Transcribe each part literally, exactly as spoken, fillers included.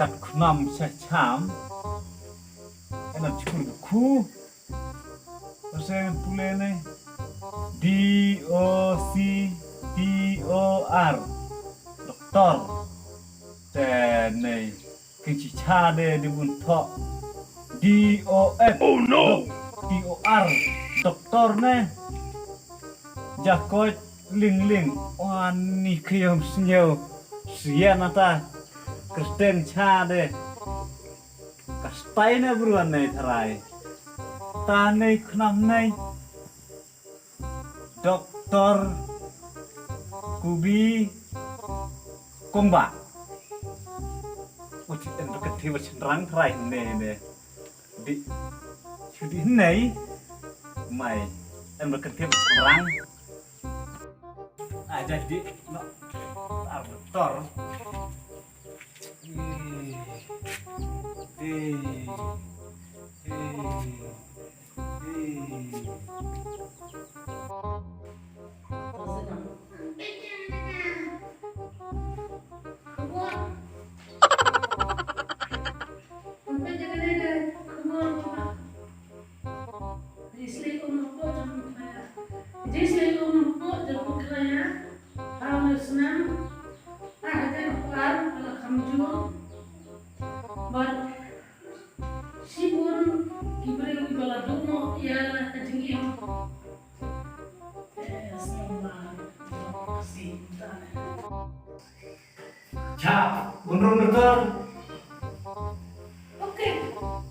Kat khnam sha cham. Ena chkur khu. Ose pule ne. D O C T O R. Doktor. Te ne. Ki chi cha de di bun tho. D O F. Oh no. T O R. Doktor ne. Jakoit ling ling. Wani kiyom snyo. Sian ata. Kristen cha de. Kastai ne bruan ne tharai. Ta ne khnam ne. Doktor Kubi Kongba. Uchi en ka thi wa chenrang tharai ne ne. Di. Chudi ne. Mai. En ka thi wa chenrang. Aja di no. Ar doktor. Eh. Eh. Eh. Eh. Bad shibun ki briew kiba la duh noh ïa la ka jingim. Eh, sngewbha. Cha, bun rung doktor. Okay.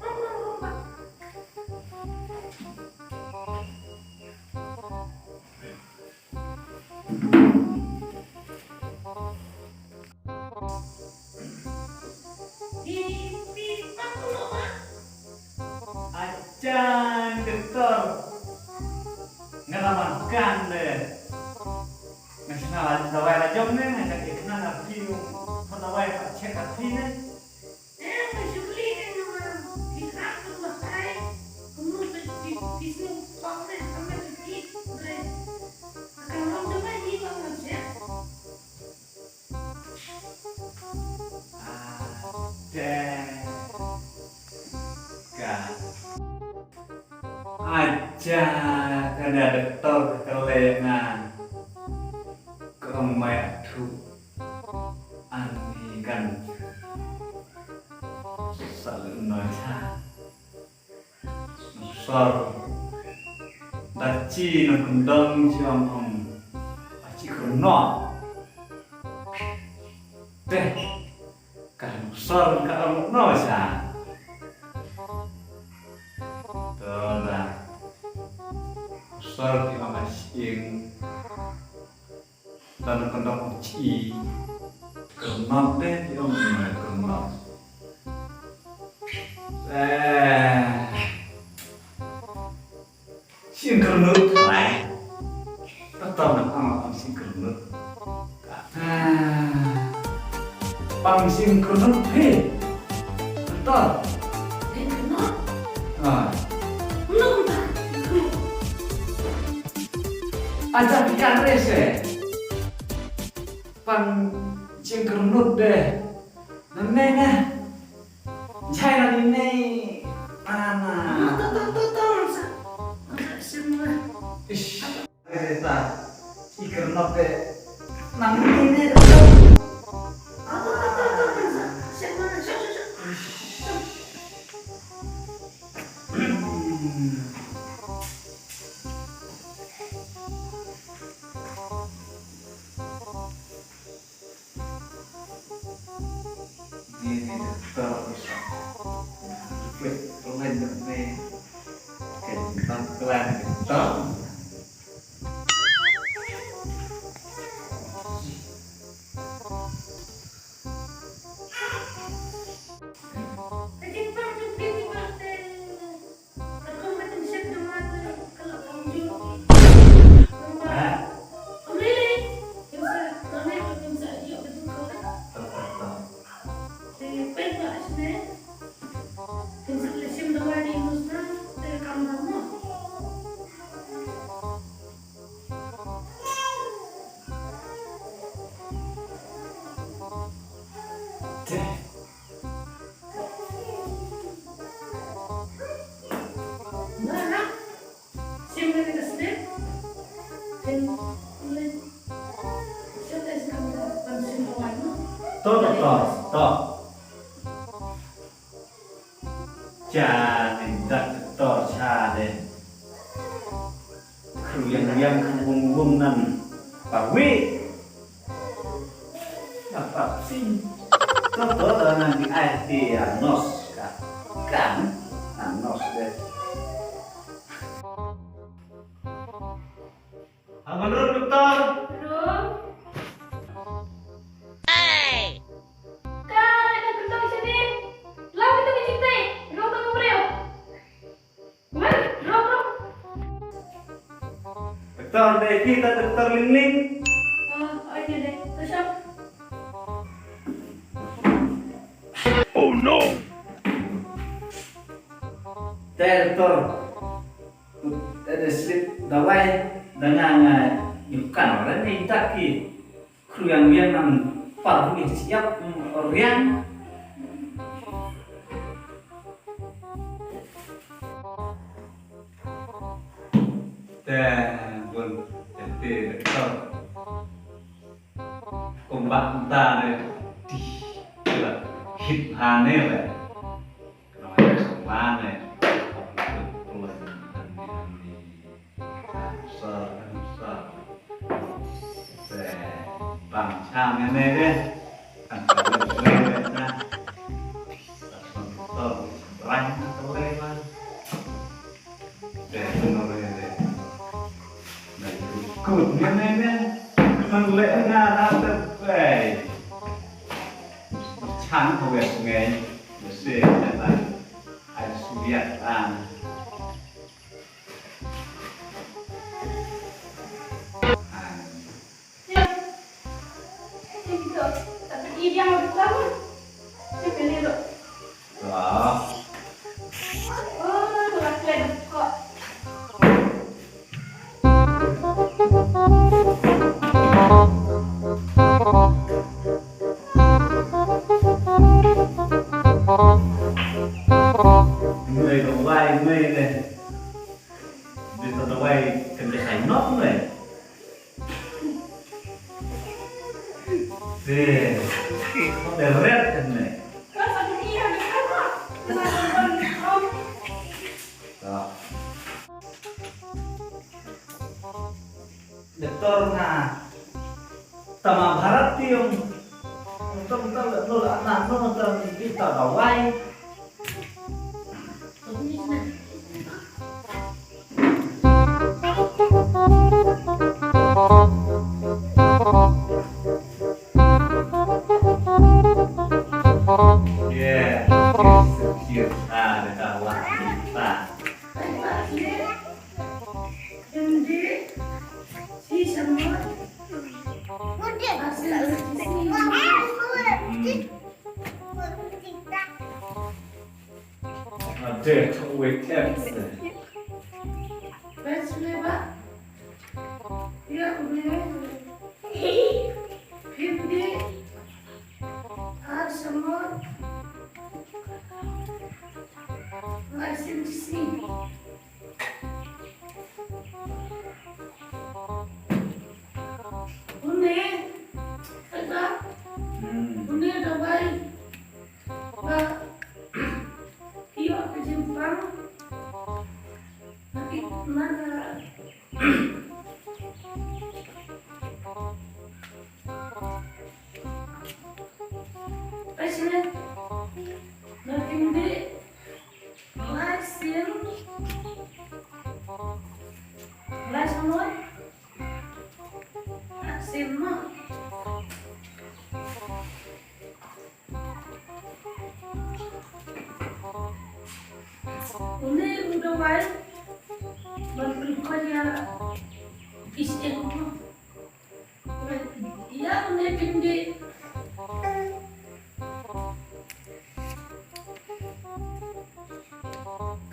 Rung, rung, rung, rung. Ajan doktor. Nga la makan de. Nga shna la dawai la jong ne, nga shna ikna na phi. Dawai pa check na phi ne. Aja ka da doktor ka lei nga. Ka ong mai athu ani kan. Sa lu noi sa. Sor. Da chi na kundang chi ong ong. Achi kurnot. Te. Ka sor ka ong no sa. To da. Sor ki ong achi ing. Tan kondok chi. Kernot deh, ki ong kernot. Eh. Sing kernot, lai. Tetam nak ang sing kernot. Ah. Pang sing kernot, he. Tetam. Sing kernot? Ah. Belum tak. Aja pikan rese. Pang jingkyrnud de. Nane ne. Jai na ni ne. Ana. Ish. Reta. Ikyrnud de. Nang ni ne. Stop, stop. Cha ne dak doktor cha de. Khru yang yang khru wung wung nan. Pawi. Apa sih? Doktor nan di I T ya nos ka. Kan? Nah, nos de. Abang Rum, doktor. Rum. Hey! Ka, ka doktor sini. Lau kita ni cintai. Rum tak mau beliau. Rum, rum, rum. Doktor, dei kita doktor Ling Ling. Oh, oh, iya deh. Terus, Om? Oh no! Te doktor. Te da slip dawai da nga nga ïuh kan ora ne dak ki. Khru yang yang nang par wi siap oriang. Te bun te doktor. Kumba ta ne di la hit ha ne le. Kut ngan ne ne. Kan leh nga na te pei. Chang ko wes ngai. Mesti kata ai suliat an. Ai. Ngai dong wai ngai ne. Dei ta dawai kan dei ai nok ngai. Dei. Ko dei red kan ngai. Doktor na tama Bharat tiung. Doktor doktor doktor anak no doktor kita dawai. Yeah, yes, yes, ah, the car was fast. Ade to wake up. Best flavor. Ya, udah. Hindi. Ar samar. Ar sindisi. Une, kata, hmm. Une dawai ba ïoh ka jingpang na ki, na ka Pachne, na kindi, lai sien, lai samoi, sien ma. Une u dawai ban pynpoi ïa ki sien ma. Ïa une kindi.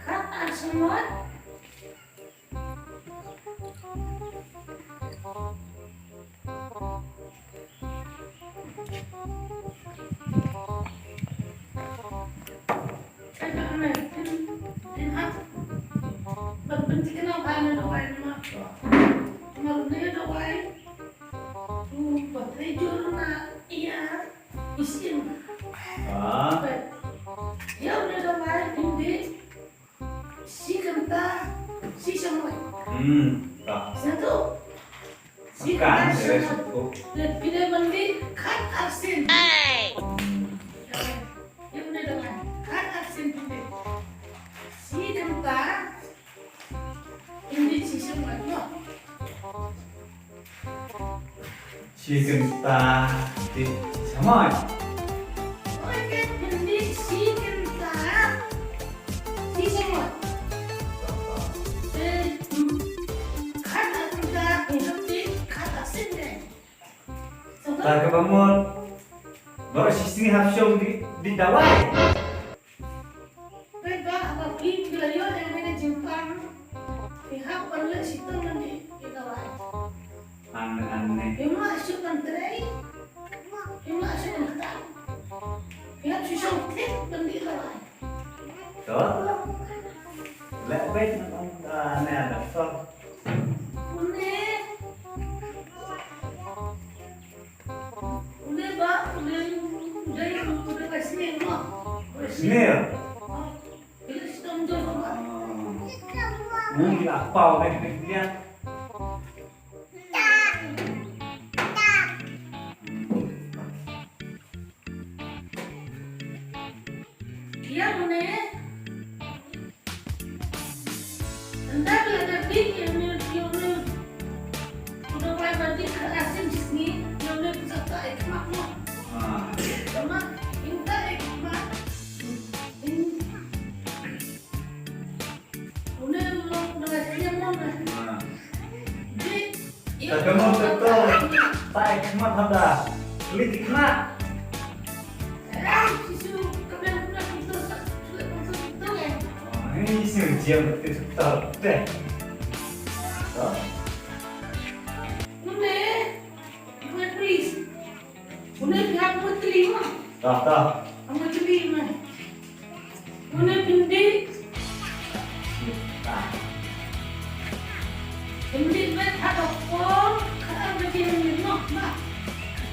Khat ar samoi. Hmm. Satu. Kan, beres itu. Phi dei ban dih khat arsien. Ïa une dang khat arsien phi dei. Shi kynta. Phin dih shi sien mo. Shi kynta dih sien mo. Oi, phin dih shi kynta. Shi sien mo. Eh, hmm. Khat kynta, phin dih khat sien dei. Ta kaba mut. Baroh shi sngi hap shong dih, dih dawai. Peit ba haba phi phi la ïoh ïa kane ka jingpang, phi hap ban leh shitom ban dih ïa ka dawai. Aneh, aneh. Phi mut shu ban trei, phi mut shu ban ktah. Phi hap shu shong thik ban dih ïa ka dawai. To. Leh beit na, ah, ne ada sol. Une. Une ba, une, une, une ba snier, no? Snier. Ile stom do ba. Hmm, ila pau, eh, eh, ya. Ya, une. Ynda ka la da bit ïa une, ïa une. U dawai ba dih khat arsien shi sngi, ïa une pynshai ta ai khmat mo. Ah. Tama, ynda ai khmat. Une u long u dawai snier mo. Ah. Dih. Ta ka mut doktor, ta ai khmat haba. Kylli thikna. Eh, shisha, ka biang pula doktor, shisha doktor, eh. Oh, ini shisha jiam doktor, doktor. Deh. Ta. Une, une police. Une phi hap mut kylli mo. Ta, ta. Hap mut kylli mo. Une phin dih. Ta. Phin dih beit ha ka por khatar baje mynmiet noh, ma.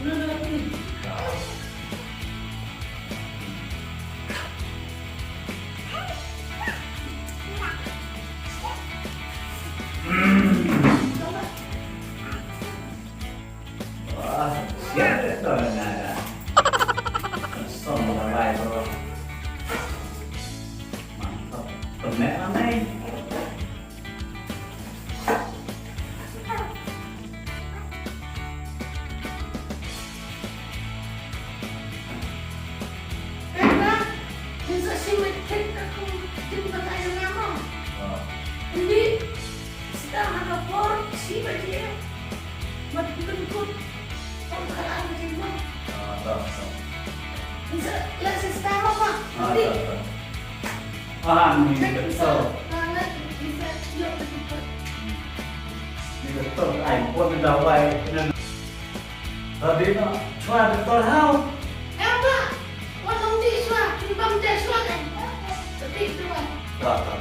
Une da phin. Ta. Wah, siap deh tu nada. Kosong dah baik tu. Mantap. Penek lah, Mei. Penda, phin sa shu wet khet ka kum kin ba ka ïa nga mo. Ah. Pyndik, sdang ha ka por shi baje. Mat pyndik kut. Por khala baje mo. Ah, ta, ta. Phin sa leh shi sdang mo, ma. Ah, pyndik. Ta, ta. Ah, ni doktor. Ah, ni, phin sa ïoh ka jingkut. Ni doktor ai pot dawai. Ka dei noh shuwa doktor haw. Em bah, wat ong dih shuwa, kin bam ja shuwa kan. Dih shuwa. Ka, ka.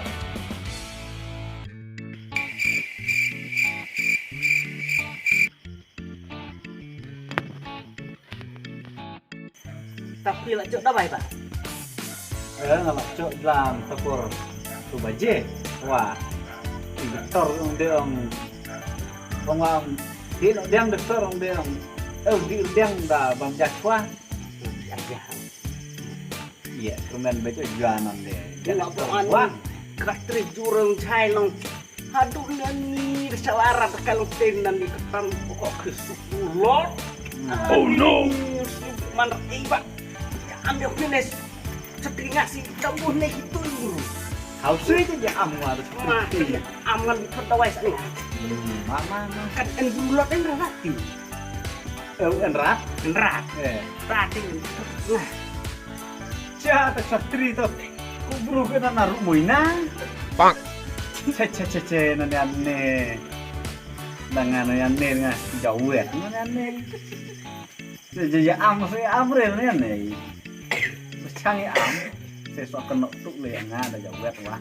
Ta phi la jot dawai ba? Eh, nga la jot jlam ta por tu baje. Wah. Doktor ong dei ong. Ong ong. Dei noh dang doktor ong dei ong. Eh, dei dang da bam ja shuwa. Iya, kyrmen ba jot jlam ong dei. Nga ba an. Wah. Ka trei jurang chai long. Haduh nani da shala rat ka long ten nani ka tam pokok ke suk lor. Hmm. Oh no. Man rat iba. Ya ambil finish. Setengah si kamu ne itu guru. Hau sui tu ya am war. Ma, am ngan di perdawai sini. Hmm, mama, mama. Kan en guru lot en rat ti. Eh, en rat. En rat. Eh. Rat ti. Nah. Cha ta shatri to. Ku bru ke na naru moina. Bang. Che che che che na ne ne. Dangan na ne nga jawet na ne ne. Che che che am se am re ne ne. Chang am. Se so keno tu le nga da jawet wa.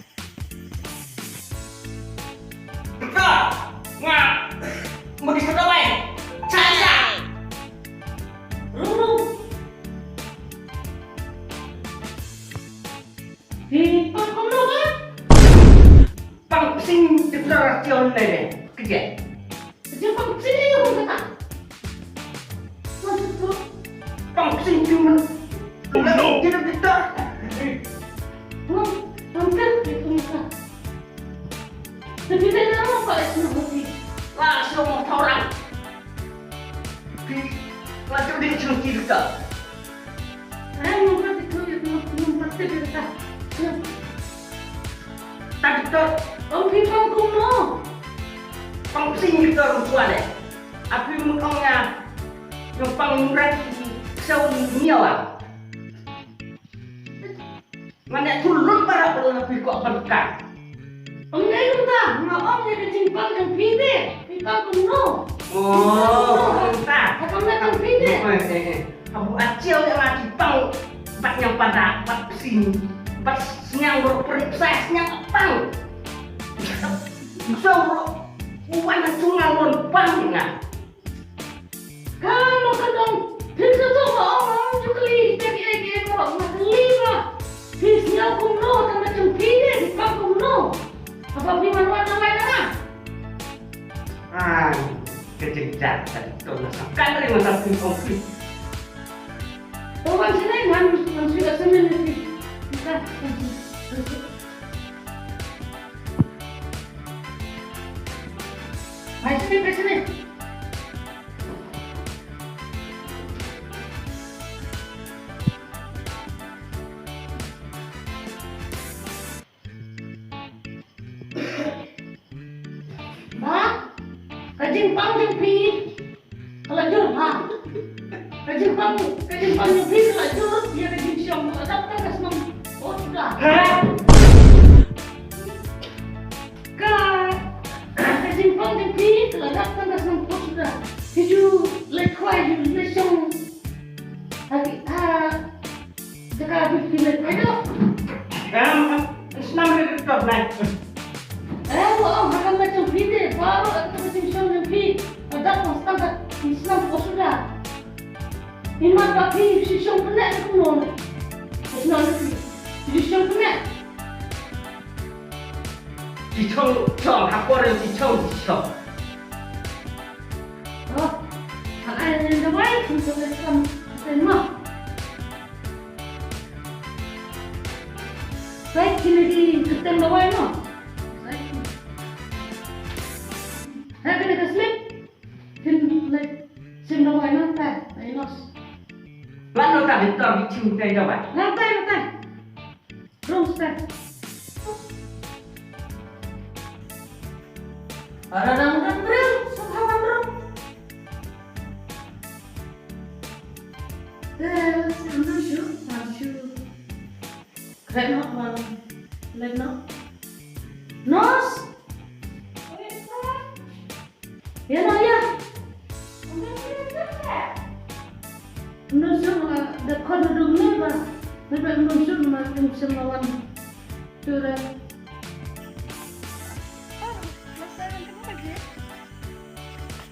Ka nga mesti kawai. Cha cha. Rung rung. Hi, pang kumno ka? Pang sing, Tara tiaw ne ne. Kejap. Kejap pang sini, aku kata. Maksud tu? Pang sini cuma. Oh, no. Tidak kita. Ngam, ngam kan, dia punya. Tapi dia nama apa, itu nama dia? Lah, semua orang. Phi la ju dei jong ki doktor. Ai, ngam pat ïathuh ïa ki, ngam pat tip ïa kata. Ta doktor. Ong phi pang kumno? Pang phi doktor, ong shuwa leh. Ap phi mut ong ïa, ïa pang mut rat ki ksew ni ïa wa. Nga neh thul lut baroh, baroh na phi kwah ban kah. Ym dei kumta, nga ong ïa ka jingpang jong phi te, phi pang kumno? Oh, kumta. Ha ka met jong phi te. Eh, eh, eh. Habu achiel ïa nga ki pang, bad ñiangpada, bad psin, bad sniang baroh, pyrshah sniang pang. Sniang baroh, u wan na jong nga lon pang nga. Ka mo ka dong, phi ka to ka ong ong ju kli, ïa ki ei ki ei baroh, nga kli ba. Phi sngew kumno, tang ba jong phi ne, phi pang kumno. Haba phi wan wan na wai na nga. Ai, ka jingjar ka to na sa kan ri masa phi ong phi. To wan sini, ngan, ngan sui ka sini ni phi. Ka, ka sini. Hai sini, hai sini. Ba, ka jingpang jong phi ka la jur ha. Ka jingpang, ka jingpang jong phi ka la jur ïa ka jingshong, ka la dap tang ka snem post suda. Ha? Ka, ka jingpang jong phi ka la dap tang ka snem post suda. Phi ju leit khwai, ju leit shong. Ha ki, ha. Jaka bit ki leit. Ayo. Em, snam ri doktor nai. Eh, wa ong ha ka met jong phi te, baroh ha ka met jong phi. Ka dap tang ka snam post suda. Imat ba phi shu shong pyneh kumno. Shu shong pyneh. Shu shong, shong, ha por shu shong, shu shong. Oh, han ai dawai, kum sa kam, sa ma. Sai kine ki kyrteng dawai no. Sai. Ha kine ka slip. Kin leit sim dawai nangta, ai nos. Lano ta doktor ki chim tai dawai. Nangta, nangta. Rung stai. Ara dang dang breng, sum hawan rung. Te, sum shu, sum shu. Kret nok, wan. Lek nok. Nos. Ïa, noh, ïa. Ym don shuh ma da khot na dum ne ba. Ne ba ym don shuh ma ym shem ma wan. Tu da.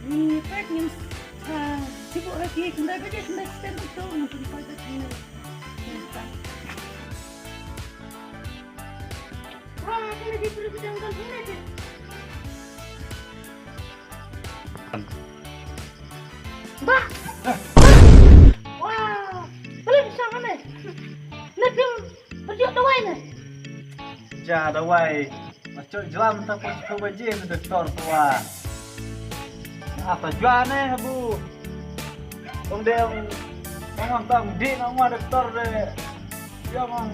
Ni pek ngin, ah, sibuk lagi, khyndai baje, khyndai step tu, mungkin pagi khyndai. Wah, kena di perut jangan kena di. Bah! Wah! Balik sa kane. Nak pergi dawai ne. Ja dawai. Masuk jam tak pas ke baje ni doktor tua. Apa jua ne bu? Ong de ong ong tang di nang ma doktor de. Dia mang.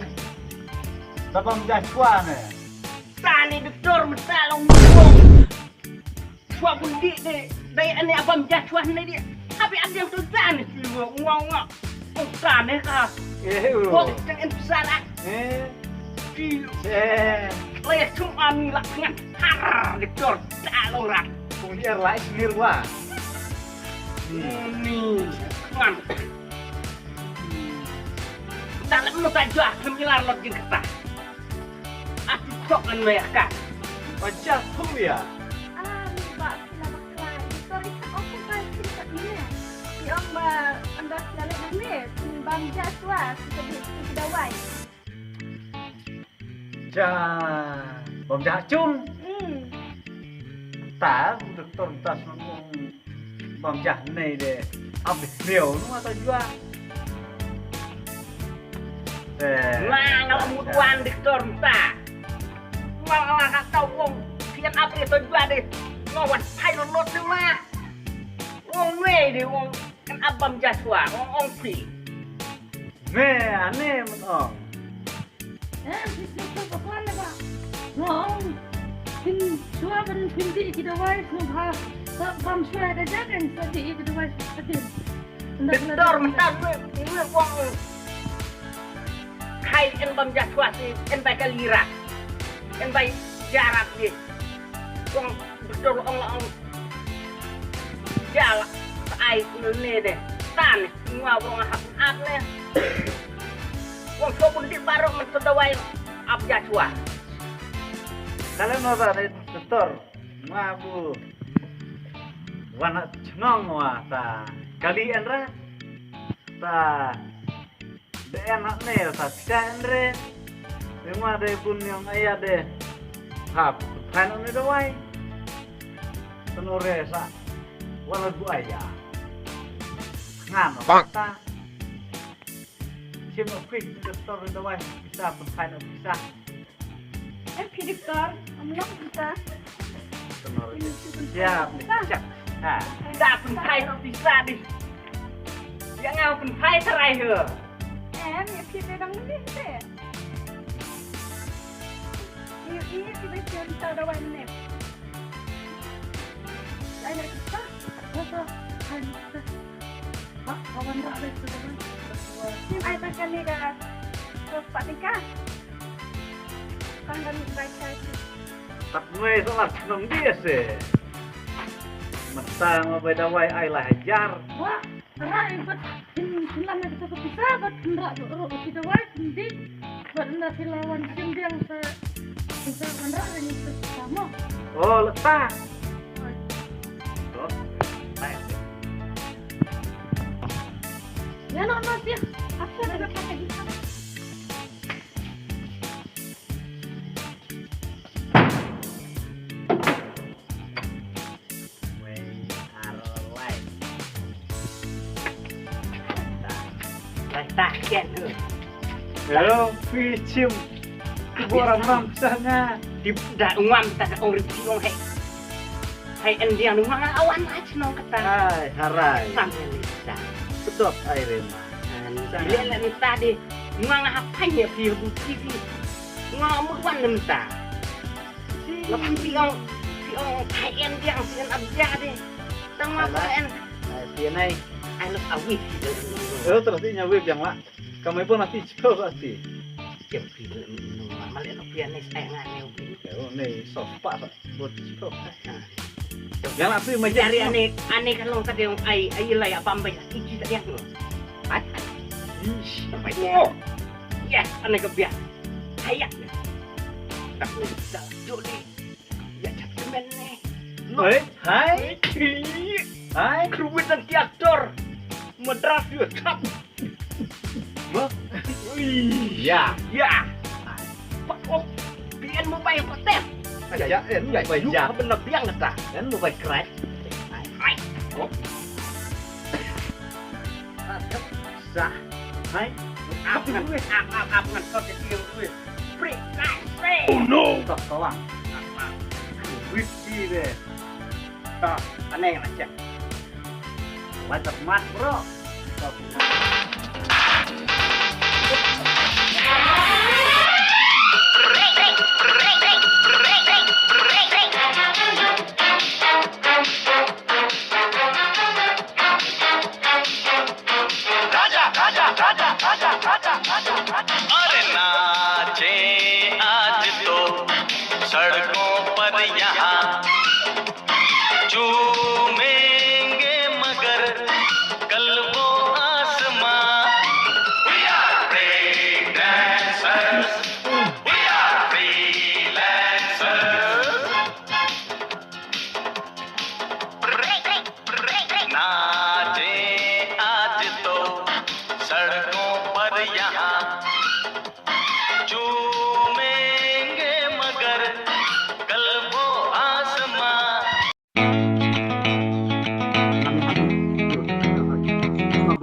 Tabam ja chua ne. Tani doktor mata long bong. Chwa bun di de, dai ane abam ja chwa ne di. Tapi abam tu tani chwa ngwa ngwa. Oh tani ka. Eh, oh. Kok tang en sara. Eh. Di. Eh. Leh chum ani la ngan. Har de tor ta long rak. Kung di er lai sendiri wa. Ni ngan. Dalam mata ja kemilar lok jing kata. Ati tok ngan wei ka. Pajah pun dia. Ah, ni ba pila bakla. Sorry ka aku ba pila kat ni. Di ong ba anda selalu ni. Bang ja tua kita di kita dawai. Ja. Bang ja chung. Hmm. Ah, doktor mynta sngewbha bam jah nei de. Ap de briew nu ata jua. Eh, la nga mut wan doktor mynta. Nga la ka tau wong kian ap de to jua de. Nga wan phai lo lot de la. Wong wei de wong kan ap bam jah shuwa wong ong phi. Me ane men ong. Eh, phi sngewthuh ba kwan ba nga ong phin shuwa ban phin dih ki dawai sngewbha. Ba bam shuwa da ja kan sa dih ki dawai sa dih. Doktor mynta ngi ngi wong khai en bam jah shuwa si en bai ka lira. En bai jarak ni. Wong doktor ong la ong. Ja la ai ne ne. Tan ngwa wong hap ap ne. Wong ko bun di baroh men to dawai ap jah shuwa. Kala no ba ne doktor. Ngwa bu wan ha chnong wa ta kali en ra ta de en ha ne ta cha en re. Ngwa de bun yong aya de ha phan ne dawai. Tano re sa wan ha bu aya ngan ta. Chim no quick ni doktor dawai pisa phan ne pisa. Em phi doktor, am long pisa. Siap ni, siap. Ha. Da pynphai no pisa di. Ya nga pynphai serai he. Em, ya phi te dang ni te. Iyo, iyo, phi bai pisa dawai ni. Ai na pisa. Pisa. Ai na pisa. Sim ai ta kane ka. Terus Pak Tingka. Kan kan baik. Tat mai salah senang dia sih. Mentang bai dawai ai lah hajar. Wah, rai bat. Sim sim lama kita ke pisa bat ndak ro kita wai sendiri. Bad na si lawan sim biang sa sa kan ra ni sa sama. Oh, letak. Oh, baik. Ya no no sih. Apa ada kata kita? Wei, ar, lai. Lai, ta, kian tu. Hello, phi chim. Ki bor amam sa nga. Tip da ngam ta da ong rip ong hei. Hei, en diang ngam awan ach nong kata. Hai, harai. Sam ni sa. Betul, ai rema. An, bila la ni ta di. Ngam hap panya phi bu phi. Ngam mut wan ni ta. Lepas phi ong, phi ong thai en diang phi en abja de. Tang ma phi en. Ai phi en ai. Ai lok awi phi de. Eh, terus ni nyawi biang la. Kamai pun ati chiko ati. Kem phi de. Mama le lok phi en ai ngan ne. Oh, ni sofa bot chiko. Yang la phi mai jari ane ane kan long tadi ong ai ai lai apa ambai iji tadi yang tu. Ai. Ish, sampai dia. Yes, ane ke biang. Hayak. Tak ni sal jodi. Ya chat kemen ni. Hai, hai. Hai. Kruwit dan tiaktor. Madras dia chat. Mo? Ui. Ya. Ya. Pak oh. P N mobile paten. Ya, ya, ya, ya. Yuk, benar biang kata. Kan mobile crack. Hai. Oh. Sah. Hai. Ap ngan, ap, ap, ap ngan kau jadi yang gue. Break, break. Oh no. Stop, tolong. Ap, ap. Wih, sih deh. Stop. Aneh macam. What the fuck, bro? Stop. अरे नाचे आज तो सड़कों पर यहाँ चू